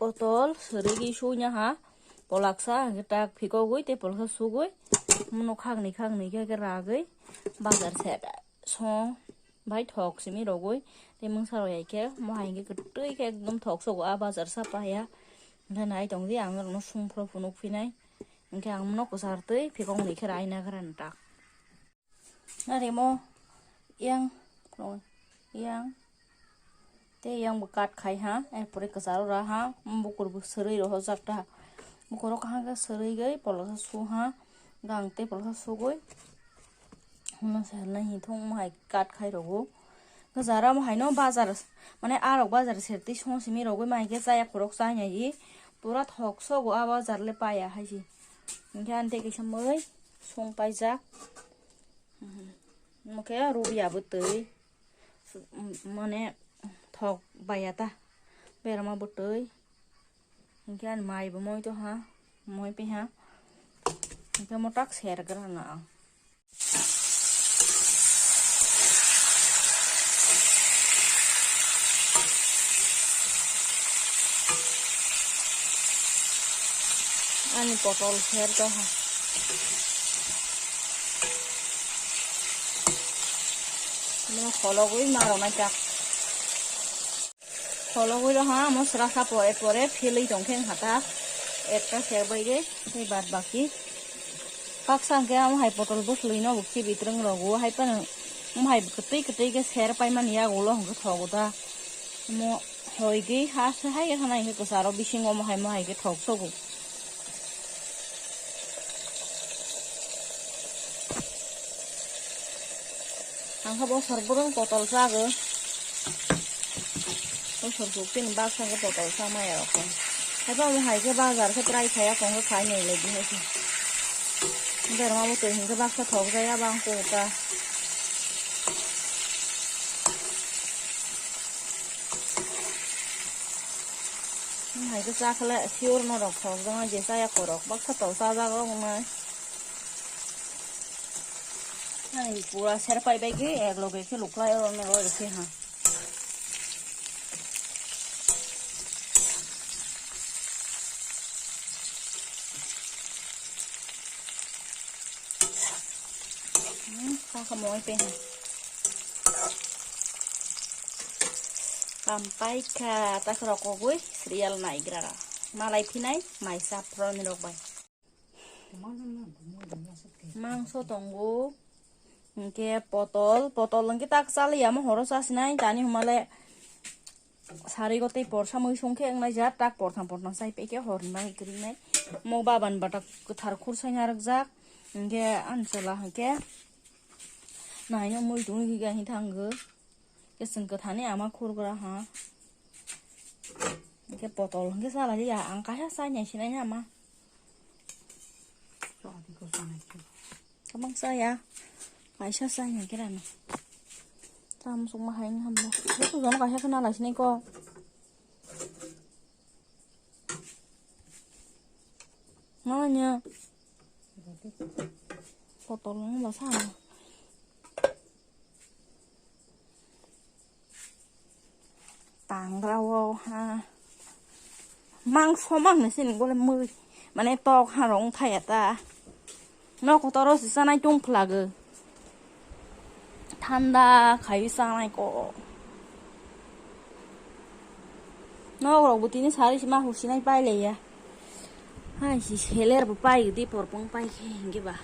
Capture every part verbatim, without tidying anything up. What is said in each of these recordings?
Potol sirigwi suina ha, polaksa hwnkhe tak phikogwi tei polaksa sugwi, mono khakni khakni khe khe ragwi bazar se song bai thok simi rogwi tei mungsa rok hai khe mo hai hwnkhe kwtwi khe ekdom thok sogo a bazar sa paya. Hwnkhe nai tongdi ang norokno sung phuru phunuk phinai, hwnkhe ang mono kwchar twi phikoknwi khe raina khe rani tak. Nari mo yang, yang. Tei yang bo cut khai ha, erpore kwcharo ra ha, bukur bo sirwi rohorjak ta. Bukur o kaham khe sirwi gwi poloksa su ha, gang tei poloksa sugwi. Hwnno se hwnna hi thung mo hai cut khai rogo. Kwcharo mo hai no bazar, mane arok bazar ser twi song simi rogwi mai khe chaya khorok chai nai. Pura thok sogo a bazar le paya hai se. Hwnkhe ani tei kaisa mui song paijak. Omo khe rubiya bwtwi, mane thok baiya ta, berama bwtwi. Hinkhe ani mai bo moi tongha, moi piha. Hinkhe motak sergra na ang. Ani potol ser tongha. Mo khologwi ma rwnai jak. Khologwi rw ha, mo sra sa pore pore philwi tong khe wngkha ta. Ekta ser bai de, tei bad baki. Baksa hwnkhe amo hai potol bwswlwino bo khibi twrwng rogo, hai phano mo hai kwtwi kwtwi khe ser paimani yago ulo hwnkhe thogo ta. Mo hoi gwi ha se hai khe khana hwnkhe kwcharo bisingo mo hai mo hai khe thok sogo. Ang khe bosor bwrwng potol chago. Bosor kuk tini baksa khe potol cha maya rok khe. Haiphano hai khe bazar khe try khaiya kong khe khai nai lai di hai khe. Berma bo twi hinkhe baksa thok jaya bang kota. Hai khe cha khle sure norok thok jong je chaya korok baksa tol cha jak rok wngnai. Ani pura ser pai bai khe ek loge khe luklai oro ne roi khe ha. Hmm, ta kha moi pe ha. Kampai kha ta kha rokogwi serial naigra ra. Malai phinai mai sap roni rok bai. Mangso tongo, hinkhe potol, potol hinkhe tak chaliya mo horo chasinai tani humale. Sarigo tei porsa mui songkhe wngnai ja, tak porthang porthang chai paikhe horni bagwi kwrwinai. Mo baban bata kwthar khur sai narwkjak, hinkhe ani chwla hinkhe naino mui tongwi higa hi thango. Khe chwng kwthani ama khurgra ha. Hinkhe potol hinkhe chalaliya, ang kaisa chai nai sinai ama. Kwbang chaya. Kaisa chai nai khe rani. Cham sukma hai wng hamya. Joto jono kaisa khna lai sinai ko. Mama nya. Potol wng ba sa. Tangra o ha. Mangso mang ni sini gole mui. Mane tok ha rong thaya ta. No kotoro si sanai tung phlago. Thanda khai sanai ko. No rok butini sari sima husinai pai leya. Hai si seler bo pai di porpong pai khe hinge ba.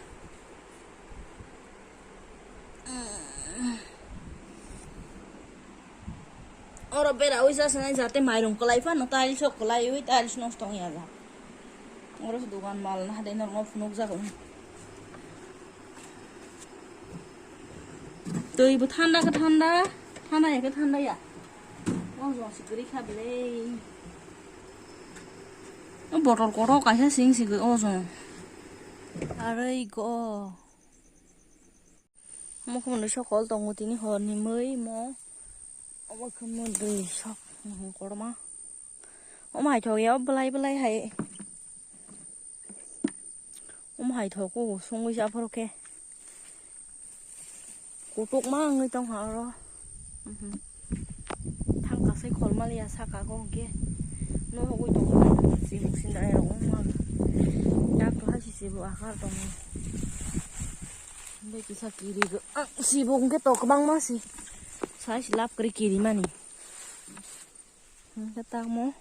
Oro bera ui sa sanai jate mairung kwlai phano tiles o kwlai ui tiles nosto wngya ja. Oro se dogan mal na hade norok phunuk jago. Twi bo thanda khe thanda, thanda ya khe thanda ya. O jong se kwrwi kha belai. O botol kotor kaisa sing sigwi o jong. Arwi go. Omo khe mwnwi sokol tongo tini horni mui mo. Omo khe mwnwi sok kotorma. Omo hai thok ya, o belai belai hai. Omo hai thok o songwi sa phoro khe. Kutuk ma wngwi tong ha oro. Thang kasai khol maliya saka go hwnkhe. Nohogwi tongo Sibo akar tongo. Bai kisa kiri go. Ah, sibo hwnkhe to kwbangma si. Sai si lab kwrwi kiri mani. Hwnkhe tamo.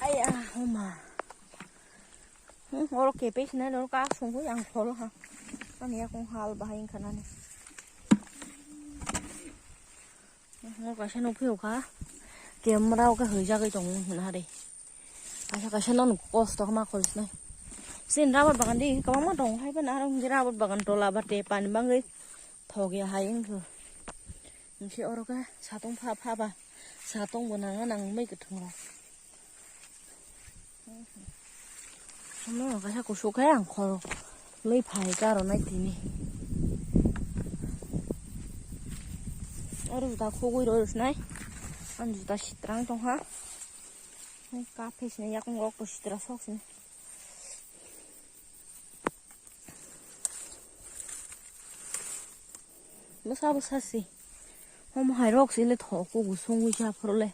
Aya, homa. Hmm, oro kepe sinai loro ka sungwi ang kholo ha. Ani yakung hal bahai wngkha nani. Oro kaisa nukphio kha. Camera o khe hwijagwi tongo hwnha de. Kaisa kaisa no kosto ma khol sinai. Sin rubber bagan di kwbangma tongo hai phano aro hwnkhe rubber bagan tola bate pani bangwi thok ya hai wngkha. Hwnkhe oro khe satung pha pha ba satung bo nang nang mai kwthwng rok. Ano kaisa kusuk khe ang khoro lwi phai karo nai tini. Oro juta khugwi rw sinai. Ang juta sitrang tongkha. Nai kap phe sinai yakung rok bo sitra sok sinai. Bwsa bwsa si. Hom hai rok si le thok kugu sungwi sa phuru le.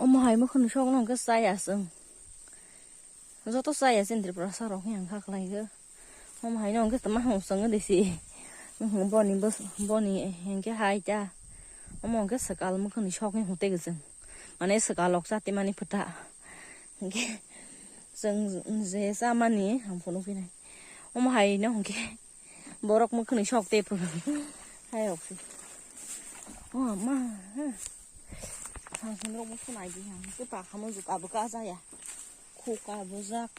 Omo hai mwkhwni sokno hwnkhe chaya chwng. Joto chaya chini Tripurasa rok hwnka khlaikhe. Omo haino hwnkhe tama hwn chwng de si. Boni bos-, boni hwnkhe hai ta. Omo hwnkhe swkal mwkhwni sok hwn tei chwng. Mane swkal rok chati mani phuta. Hwnkhe chwng je chamani ang phunukgwi nai. Omo haino hwnkhe. Borok mwkhwni sok tei phuru. Hai rok si. O ma. Ang phunuk bo sunai di ang. Tei pakha mo juka bo ka jaya. Khuka bujak.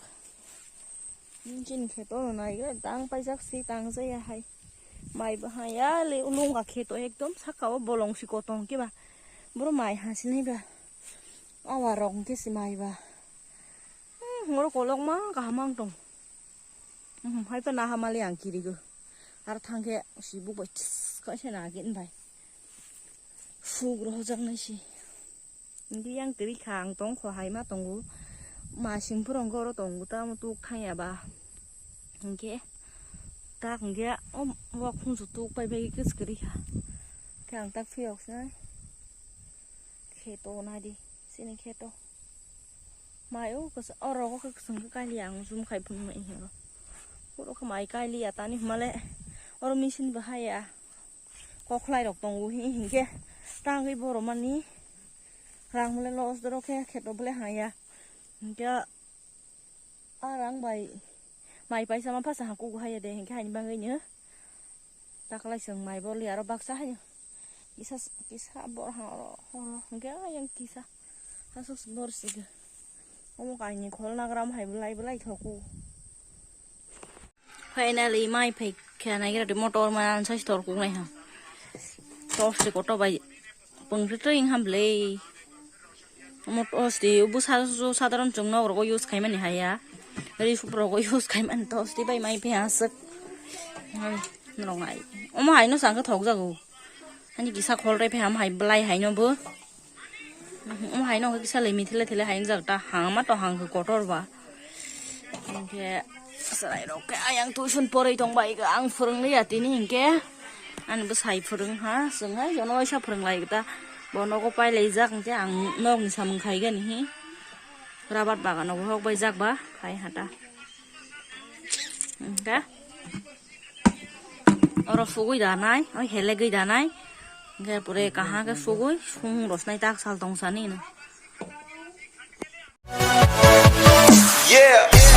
Nini kheto nai tang paijak si tang jaya hai. Mai bo hai ya le ulunga kheto ekdom saka o bolong si kotong kiba. Boro mai ha sinai ba. Awa rok hwnkhe si mai ba. Hmm, oro kolokma kaham ang tong. Hmm, hai pa naha mali ang kirigo. Aro thangkhe si buk bai tss kaisa nagin bai. Suk rohojak nai si. Hindi yang tiri kha ang tong kho hai ma tongo. Masing phurong oro tongo ta mo tuk thang ya ba. Hingke tak hingke o wak phung su tuk pai bai kis kiri kha. Khe ang tak phiyok sinai. Kheto nai di, sini kheto. Mai o kos-, oro o khe kwchwng khe kali ang zoom khai phunuk nai hino. Oro khe mai kali ya tani hwnmale oro machine bo haya. Kokhlai rok tongo hi hingke tangwi borok mani rang bole loss doro khe kheto bole haya. Hingke a rang bai mai paisa ma pasa ha kugu haya de hingke haini bagwi no. Taklai chwng mai bo li aro baksa haino. Kisa, kisa bor ha oro, oro hingke ayang kisa. Asuk bor siga. Omo kaini khol nagram hai belai belai thoku. Finally, mai phai khe nai gira motor ma ansai tor kuk nai ha. Tor se koto bai. Pung ri tring ham le. Motor se bu sa, su sadaron chung nok rogo use khai mani haya. Ri sup rogo use khai mani tor se bai mai phai asuk. Nrong ai. Omo hai no sangkhe thok jago. Ani kisa khol rai phai ham hai belai hai no bo. Omo hai no kisa le mithile thile hai jak ta hang ma to hang kotor ba. Hingke chwrai rok khe ayang tuition poroi tong bai kha ang phwrwng liya tini hingke ani bwsai phwrwng ha chwng hai jono waisa phwrwng lai ta bo nogo pai lai jak hingke ang nok ni samung khai gani hi rabat bagan o bohok bai jak ba khai ha ta hingke. Oro sugui danai, oi helegui danai. Hingke pore kaham ke sugui, sung rosnai tak sal tong sani no. Yeah.